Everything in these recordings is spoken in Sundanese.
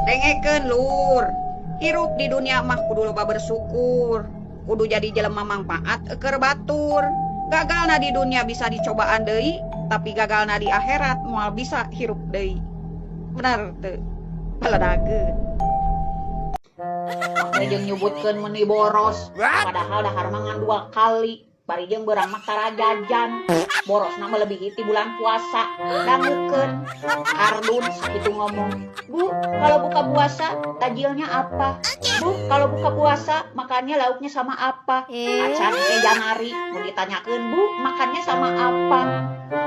Dengekeun lur, hirup di dunia mah kudu loba bersyukur, kudu jadi jelema mangpaat keur batur. Gagalna di dunia bisa dicobaan deui, tapi gagalna di akhirat moal bisa hirup deui. Bener teu? Baledageun. Make jeung nyebutkeun meuni boros, padahal dahar mah ngan 2 kali. Bari jeung beurang mah tara jajan. Borosna mah lebih ti bulan puasa. Dangukeun. Kardun sakitu ngomong, "Bu, kalau buka puasa tajilnya apa? Bu, kalau buka puasa makannya lauknya sama apa?" Acan ke Janari mun ditanyakeun, "Bu, makannya sama apa?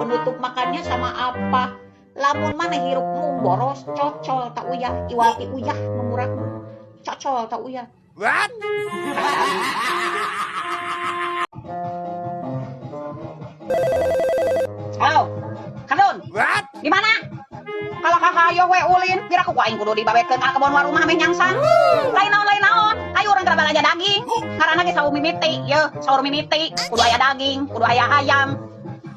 Penutup makannya sama apa?" Lamun maneh hirup mung boros, cocol ta uyah, iwal ti uyah nu murah. Cocol ta uyah. What? Halo, Kardun. What? Di mana? Kalau kakak ayo we ulin, pira ku aing kudu dibabetkeun ka kebon warumah meh nyangsang. Lain naon, lain naon. Ayo urang teh balanja daging. Ngaranna ge saur mimiti, yeuh, saur mimiti, kudu aya daging, kudu aya ayam.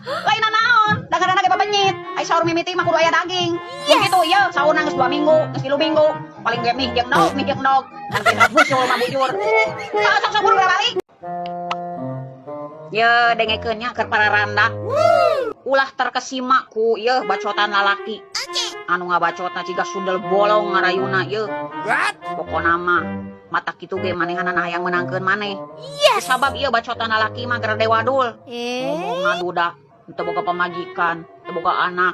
Lain naon, da ngaranna ge babenyit. Ai saur mimiti mah kudu aya daging. Yes. Gitu yeuh, saurna geus 2 minggu, geus 3 minggu. Paling ge mih jeung nog, mih jeung nog. Kan teh busul mah bujur. Sok sok sok buru balik. Ye, dengekeun nya keur para randa. Ulah terkesima ku yeuh bacotan lalaki. Anu ngabacotna ciga sundel bolong ngarayuna yeuh. What? Pokona mah mata kitu ge manehanana hayang meunangkeun maneh. Yes. Sabab ieu bacotan lalaki mah gerede wadul. Ngomongna duda, teu boga pamajikan, teu boga anak.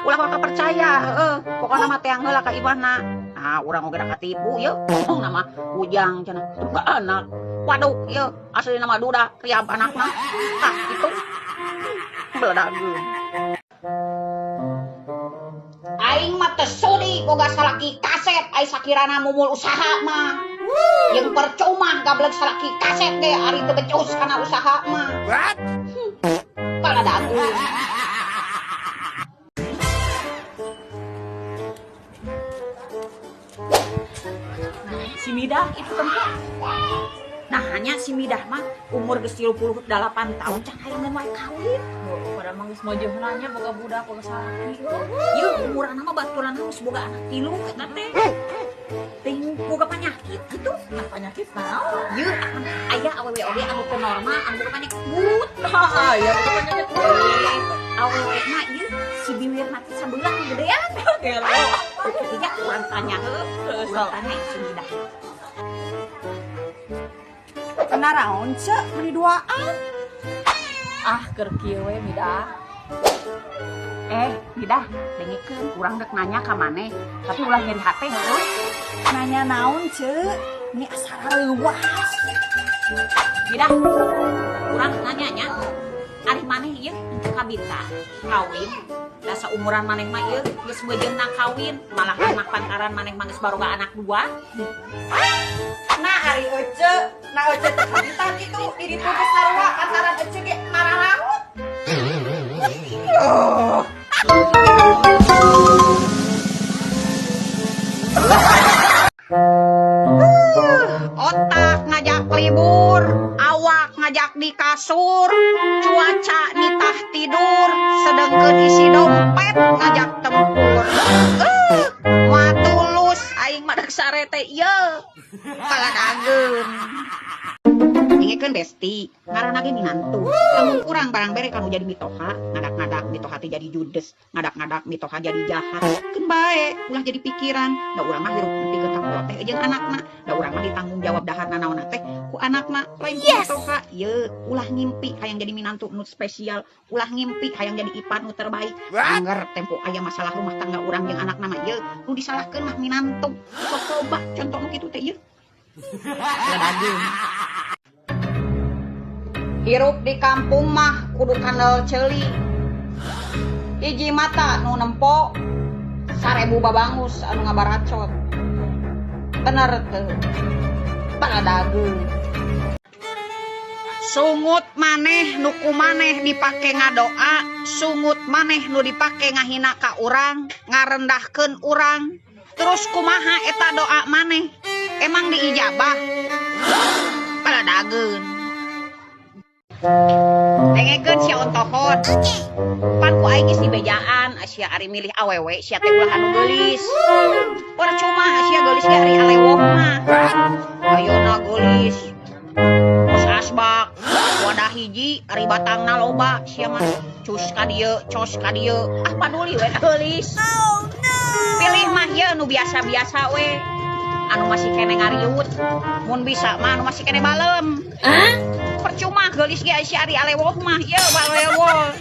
Ulah waka percaya, heeh. Pokona mah teang heula ka imahna. Ah, urang oge da katipu yeuh. Ngomongna mah ujang cenah, teu boga anak. Waduh, yeuh, aslina mah duda, riab anakna. Tah kitu. Beledageun. Aing mah teu sudi boga salaki kaset, ai sakirana mumul usaha mah. Jeung percuma gablek salaki kaset ge ari teu becus kana usaha mah. What? Beledageun. Si Midah itu tempat. Nah, hanya si Midah mah umur geus 38 tahun can hayang wae kawin. Oh, pada mah geus mojohna nya boga budak boga salaki. Ieu umuranna mah baturanna geus boga anak 3 eta teh. Ting boga penyakit gitu. Nah, penyakit naon? Ieu aya awewe oge anu teu normal, anu boga penyakit burut. Heeh, aya boga penyakit burut. Awewe mah ieu si biwirna teh sabelah gedean. Gelo. Iya, urang tanya heuh. Urang tanya si Midah. Kenaraon cek beli duaan? Ah, keur kieu we Midah. Midah, dengekeun urang dek nanya ka maneh, tapi ulah nyeri hate heuh. Nanya naon cek? Ini asa reuwas. Midah, urang nanya nya. Ari maneh ieu teu kabita kawin. Da saumuran maneh mah ieu geus meujeunna kawin, malah anak pantaran maneh mah geus baroga anak 2. Nah, ari ece, nah ece teu kabita kitu, di ditu geus sarua pantaran ece ge mararahut. Otak ngajak libur, awak ngajak di kasur, cuaca nitah tidur, sedengkeun isi dompet ngajak tempur. Matulus aing mah deuk sare teh ieu. Kaladageun. Dengekeun besti, ngaranna ge minantu. Lamun urang barang bere kanu jadi mitoha, ngadak-ngadak mitoha teh jadi judes, ngadak-ngadak mitoha jadi jahat. Keun bae, ulah jadi pikiran. Da urang mah hirup nepikeun ka kolot teh jeung anakna. Da urang mah ditanggung jawab daharna naonna teh ku anakna, lain ku mitoha. Ye, ulah ngimpi hayang jadi minantu nu spesial, ulah ngimpi hayang jadi ipar nu terbaik. Angger tempo aya masalah rumah tangga urang jeung anakna mah ieu, nu disalahkeun mah minantu. Sok coba contoh nu kitu teh ieu. Ladageun. Hirup di kampung mah kudu kandel ceuli. Hiji mata nu nempo, 1000 babangus anu ngabaracot. Bener teu? Baladageun. Sungut maneh nu ku maneh dipake ngadoa, sungut maneh nu dipake ngahina ka urang, ngarendahkeun urang. Terus kumaha eta doa maneh? Emang diijabah? Baladageun. Dengekeun sia ontohon. Pan ku aing geus dibejaan, sia ari milih awewe sia teh ulah anu geulis. Percuma Geulis ge ari alewoh mah. Ayeuna geulis. Kos asbak, wadah hiji ari batangna loba sia mah. Cus ka dieu, cos ka dieu. Ah, paduli we geulis. Pilih mah ieu nu biasa-biasa we. Anu masih keneh ngariut. Mun bisa mah anu masih keneh balem. Percuma geulis ge si ari alewoh mah, ieu balewol.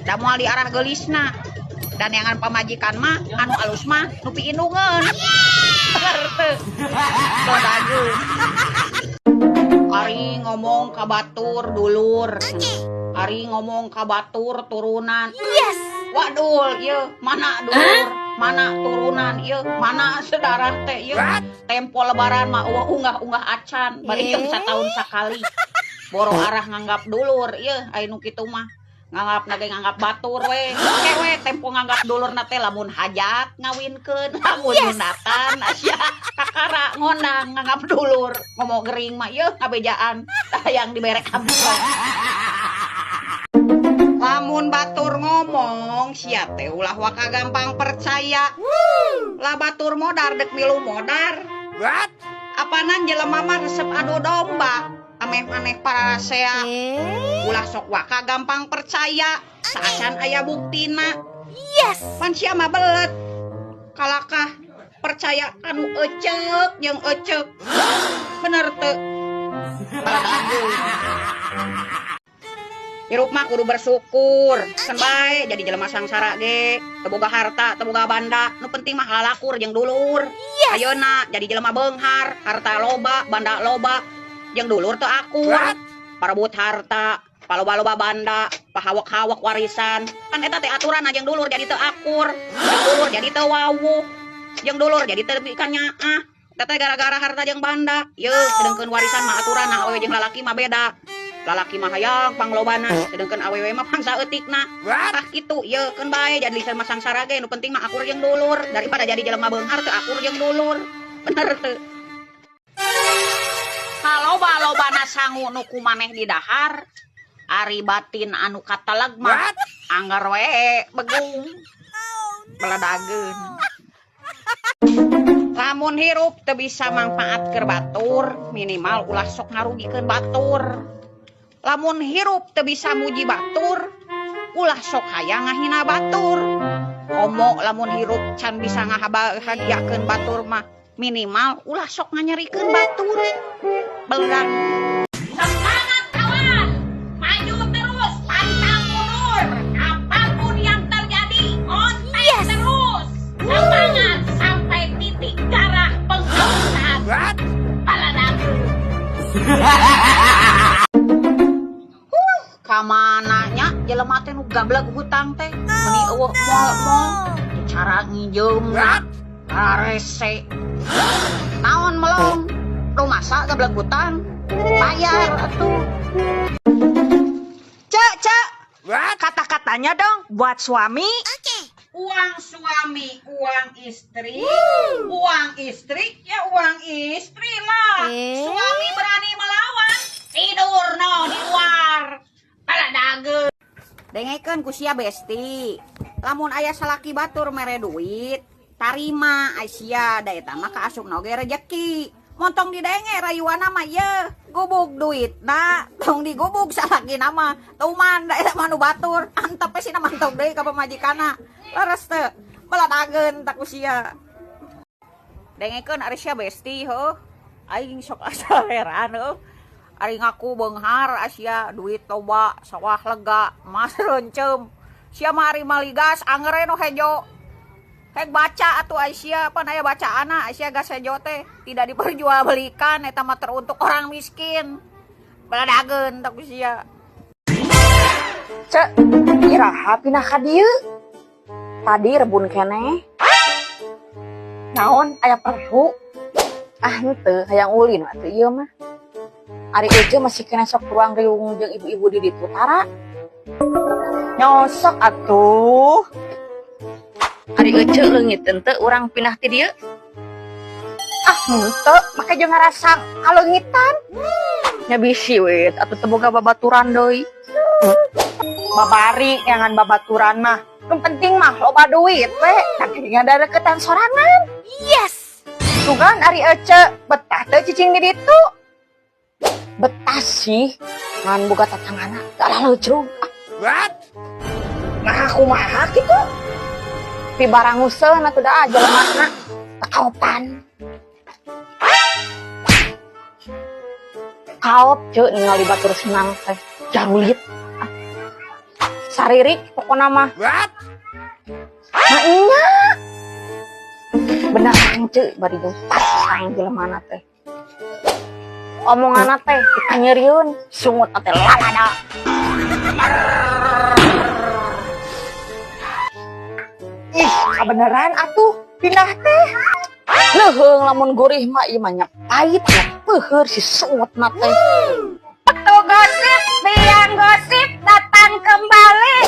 Da moal diarah geulisna. Dan yang pamajikan mah anu alus mah nu piindungeun. Bener teu? Bagus. Ari ngomong ka batur dulur. Ari ngomong ka batur turunan. Yes. Waduh, ieu mana dulur, mana turunan, ieu mana sedarah teh ieu. Tempo Lebaran mah euweuh unggah-unggah acan, bari jeung satahun sakali. Boro arah nganggap dulur, ieu aya nu kitu mah. Nganggap ge nganggap batur we. Oke we tempo nganggap dulurna teh lamun hajat ngawinkeun, lamun nyunatan sia kakara ngondang nganggap dulur. Ngomong gering mah ieu ngabejaan hayang dibere amplop. Lamun batur ngomong sia teh ulah waka gampang percaya. Lah, batur modar dek milu modar. What? Apanan jelema mah resep adu domba. Ameh maneh parasea. Ulah sok waka gampang percaya. Saacan aya buktina. Yes. Pan sia mah belet. Kalakah percaya kanu ecek jeung ecek. Bener teu? Bagus. Hirup mah kudu bersyukur. Keun bae jadi jelema sangsara ge, teu boga harta, teu boga banda, nu penting mah lalakur jeung dulur. Ayeuna jadi jelema beunghar, harta loba, banda loba, jeung dulur teu akur. Parebut harta, paloba-loba banda, pahawak-hawak warisan. Kan eta teh aturan jeung dulur jadi teu akur, jeung dulur jadi teu wawuh, jeung dulur jadi teu nyaah. Eta teh gara-gara harta jeung banda. Yeuh, sedengkeun warisan mah aturan awewe jeung lalaki mah beda. Lalaki mah hayang panglobana, sedengkeun awewe mah pangsaeutikna. Tah kitu, yeuh keun bae jadi jelema sangsara ge, nu penting mah akur jeung dulur daripada jadi jelema beunghar teu akur jeung dulur. Bener teu? Kaloba-lobana sangu nu ku maneh didahar, ari batin anu kateleg mah anggar we begung. Beledageun. Lamun hirup teu bisa mangfaat keur batur, minimal ulah sok ngarugikeun batur. Lamun hirup teu bisa muji batur, ulah sok hayang ngahina batur. Komo lamun hirup can bisa ngabahagiakeun batur mah, minimal ulah sok nganyerikeun batur. Belang. Semangat, kawan, maju terus, pantang mundur. Apapun yang terjadi, konten terus. Semangat sampai titik darah penghabisan. What? Baladagu. Kamananya jelema teh nu gableg hutang teh meuni euweuh moal-moal cara nginjeumna rese. Naon melong rumasa gableg hutang, bayar atuh. Cek, cek. What? Kata-katanya dong buat suami. Uang suami, uang istri, uang istri, ya uang istri lah. Eh? Suami berani melawan, tidur no di luar. Baladageun. Dengekeun ku sia, besti. Lamun aya salaki batur mere duit, tarima sia, da eta mah kaasupna oge rejeki. Montong didenge rayuana mah ye, gubuk duit na, tong digubuk salaki nama. Tuman da eta mah nu batur, antep we sina mantog deui ka pamajikanna. Leres teu? Baladageun tak ku sia. Dengekeun ari sia, besti, heuh. Aing sok asa heran heuh. Ari ngaku beunghar sia, duit loba, sawah lega, emas reuncem. Sia mah ari mali gas angger nu hejo. Hek baca atuh Aisyah, pan aya bacaanna Aisyah gas hejo teh tidak diperjualbelikan, eta mah teruntuk orang miskin. Baladageun tak ku sia. Cek, iraha pindah ka dieu? Tadi rebun keneh. Naon, aya perlu? Ah, henteu, hayang ulin atuh ieu mah. Ari Ece masih keneh sok ruang riung jeung ibu-ibu di ditu tara? Nyosok atuh. Ari Ece leungit henteu urang pindah ti dieu? Ah, henteu, make jeung ngarasa kaleungitan. Nya bisi we atuh teu boga babaturan deui. Babari jangan babaturan mah. Nu penting mah loba duit we, tapi ada deketan sorangan. Yes. Sugan ari Ece betah teu cicing di ditu? Betah sih, ngan boga tatanggana galah lucrug. What? Nah, kumaha kitu? Pibaranguseun atuh da jelemana. Kaopan. Kaop ceu ningali batur senang teh jarulit. Ah. Saririk pokona mah. What? Nah nya. Beneran ceu bari jeung pasang jelemana teh. Omonganna teh dikanyerieun, sungut teh lalada. Ih, kabeneran atuh pindah teh. Leuheung lamun gurih mah ieu mah nya pahit nya peuheur si sungutna teh. Tuh gosip, biang gosip datang kembali.